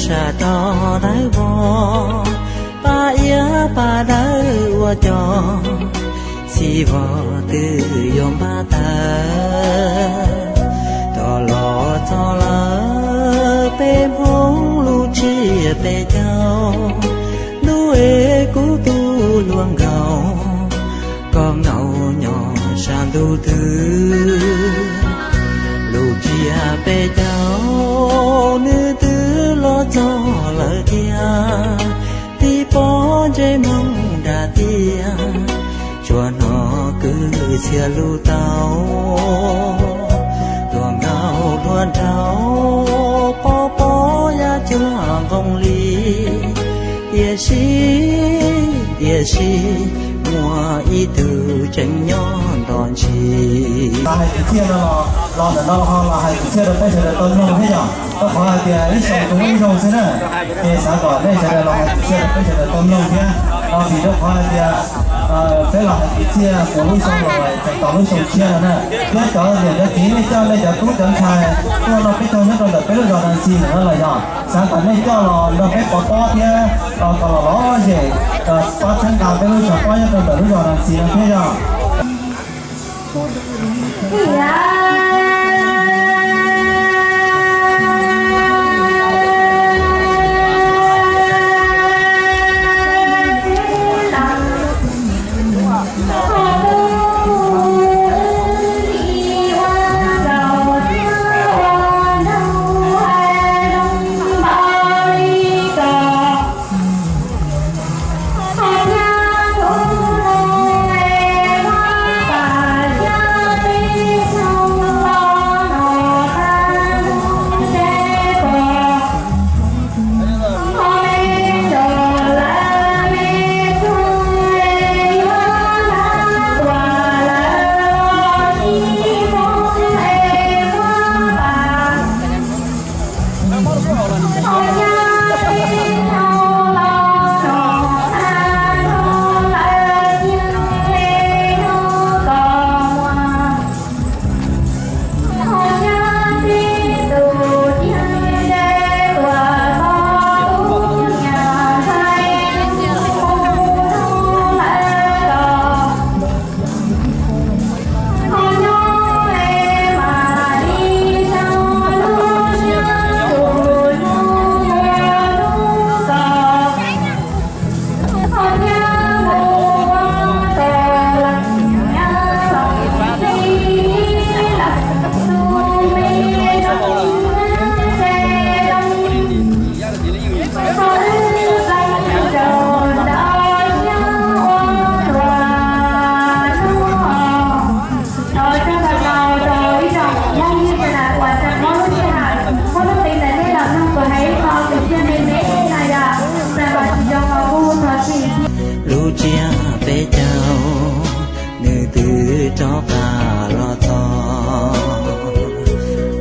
Sab rov dawb vog, pab iab pab dawb ua cov, txhij vog twb yuav npaj tawg. Rov los txog lawm peb Hmoob lub tsiab peb caug, ntuj es kuv tus hluas nkauj, koj nkaum nyob sab ntuj twg. Lub tsiab peb caug nws twb los txog lawm thiab, tib pob ntsej muag nram tiaj, tsuas hnov kwv txhiaj lub taub. Hluas nkauj hluas nraug, pob pob yaj cuag nqoo li, tiam sis, tiam sis muaj ib tug tseem nyob nto ntsis. Los hais kwv txhiaj no los, los ntawm no ho los hais kwv txhiaj rau peb sawv daws tau mloog thiab yom. Rau qhov hais tias ib xyoo kuv muaj ib zaug xwb na, ces xav kom nej sawv daws los hais kwv txhiaj rau peb sawv daws tau mloog thiab. Vim rau qhov hais tias peb los hais kwv txhiaj kuv lub xyoo los tseem tos lub xyoo tshiab no na. Thiab cov niam cov txiv nej coj nej cov tub cov ntxhais tuaj noj peb caug nyob rau ntawm peb lub zos Nas Ntxis ntawm no los yog xav kom nej coj los nrog peb pov pob thiab kom los lom zem, pab txhawb nqa peb lub tshav pob nyob rau ntawm lub zos Nas Ntxis no thiab yog. Thov txog tau rau ib tsoom Hmoob ib txhia uas tseem muab lub sij hawm, muab lub npe ntawm nej los mloog kuv hais ib qho kwv txhiaj me me no yog, txawm kom tsis zoo los kuj thov txim thiab. Lub tsiab peb caug nws twb rov qab los txog,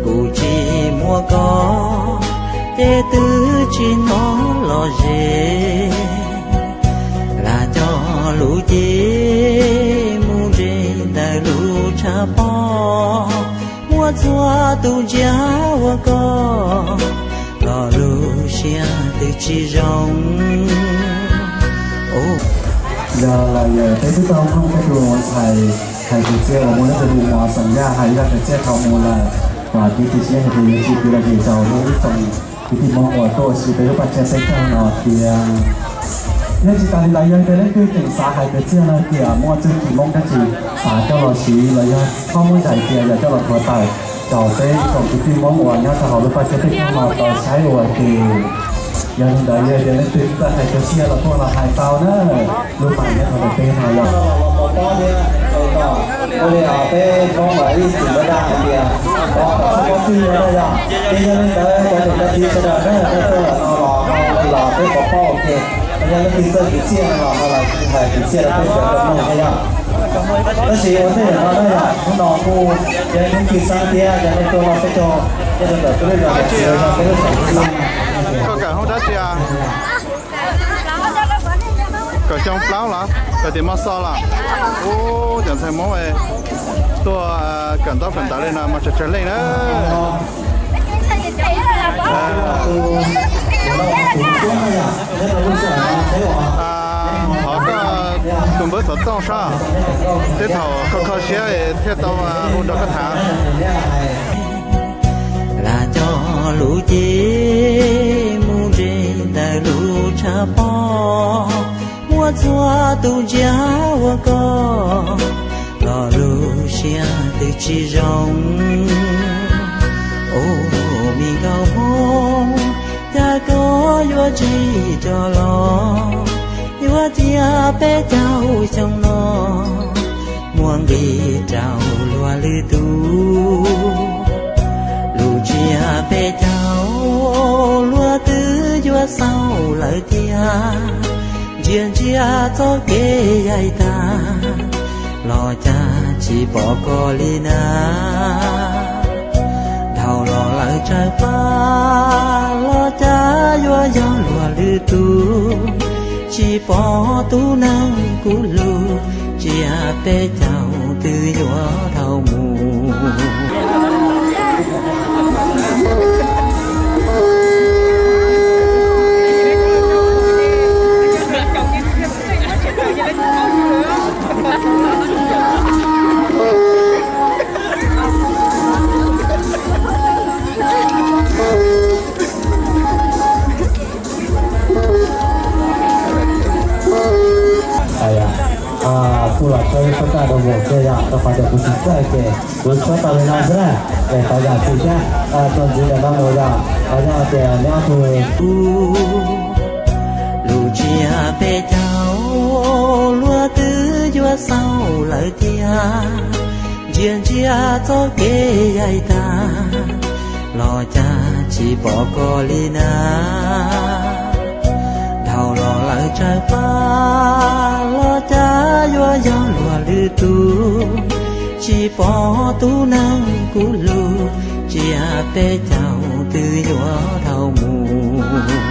kuv tsis muaj koj ces twb tsis hnov lom zem. Lam coj lub cev mus nres ntawm lub tshav pob, muaj txhua tus ntsia ua koj, los lub siab twb tsis zoo. Yog los yog peb twb tau mloog tej tus ntxhais hais kwv txhiaj uas muaj lub npe hu ua Xeem Yaj hais ib zaj kwv txhiaj dhau mus lawm, vam thiab cia siab hais tias yuav tsis piv los zem rau ib tsoom kwv tij Hmoob uas tuaj ua si peb lub paj tsiab peb caug no thiab. Yog tsis tas li ntawd yog tias leej twg tseem xav hais kwv txhiaj no ces muaj txuj ci Hmoob dab tsi xav coj los siv los yog txhob muab zais cia yog coj los thuav tawm rau peb ib tsoom kwv tij Hmoob uas nyob rau hauv lub paj tsiab peb caug no tau saib ua ke. Yog li ntawd yog tias leej twg txawj hais kwv txhiaj los tuaj los hais tau na, lub pas nyob rau ntawm peb no yog. Ua li peb Hmoob mas ib txwm npaj dag hais tias pov kom txhob pov twg no yog. Ces yog li ntawd cov niam cov txiv sawv daws na, nej tuaj lawm no los no los peb pov pob ua ke. Yog leej twg txawj kwv txhiaj no los no los hais kwv txhiaj rau peb sawv daws mloog thiab yog. Tab sis ua ntej no na yog hnub no kuj yog hnub tshwj xeeb thiab yog nej tuaj noj peb caug nyob rau ntawm peb lub zos Nas Ntxis, peb lub xeev Hmoob Xas. Koj kawm hoob dab tsi? Kawm xyoo plaub los kawm tim mos xos los? Ub, cov ntxhais Hmoob tuaj kawm ntaub kawm ntawv li no mas tsawg tsawg leej na. Tus Npawb xov tooj sab, tej thaum kho kho siab thiaj tau hu nrog koj tham. Lam cog lus ces mus nres ntawm lub tshav pob, muaj txhua tus ntsia ua koj los lub siab twb tsis zoo. Ub, me nkauj Hmoob, cas koj yuav tsis coj los, yuav cia peb caug xyoo no muaj nqis rau luag lwm tus. Lub tsiab peb caug luag twb yuav xaus lawm tiag, ntsia ntsia txoj kev yaim tag, los cas tsis pom koj li na. Dhau los lawm tsawv pab, los cas yuav yog luag lwm tus, tsis pom tus neeg kuv hlub, tsiab peb caug twb yuav dhau mus. Kuv los tshawb tshawb kaj rau mus xwb yom, rau qhov tias kuv tsis txawj ces kuv tshawb tau li no xwb na. Es thov zam txim thiab, txuas ntxiv ntawm no mus yom, thov yog tias neb ob tug lub tsiab peb caug luag twb yuav xaus lawm tiag, ntsia ntsia txoj kev yaim tag, los cas tsis pom koj li na. Dhau los lawm tsawv pab, los cas yuav yog luag lwm tus, tsis pom tus neeg kuv hlub, tsiab peb caug twb yuav dhau mus.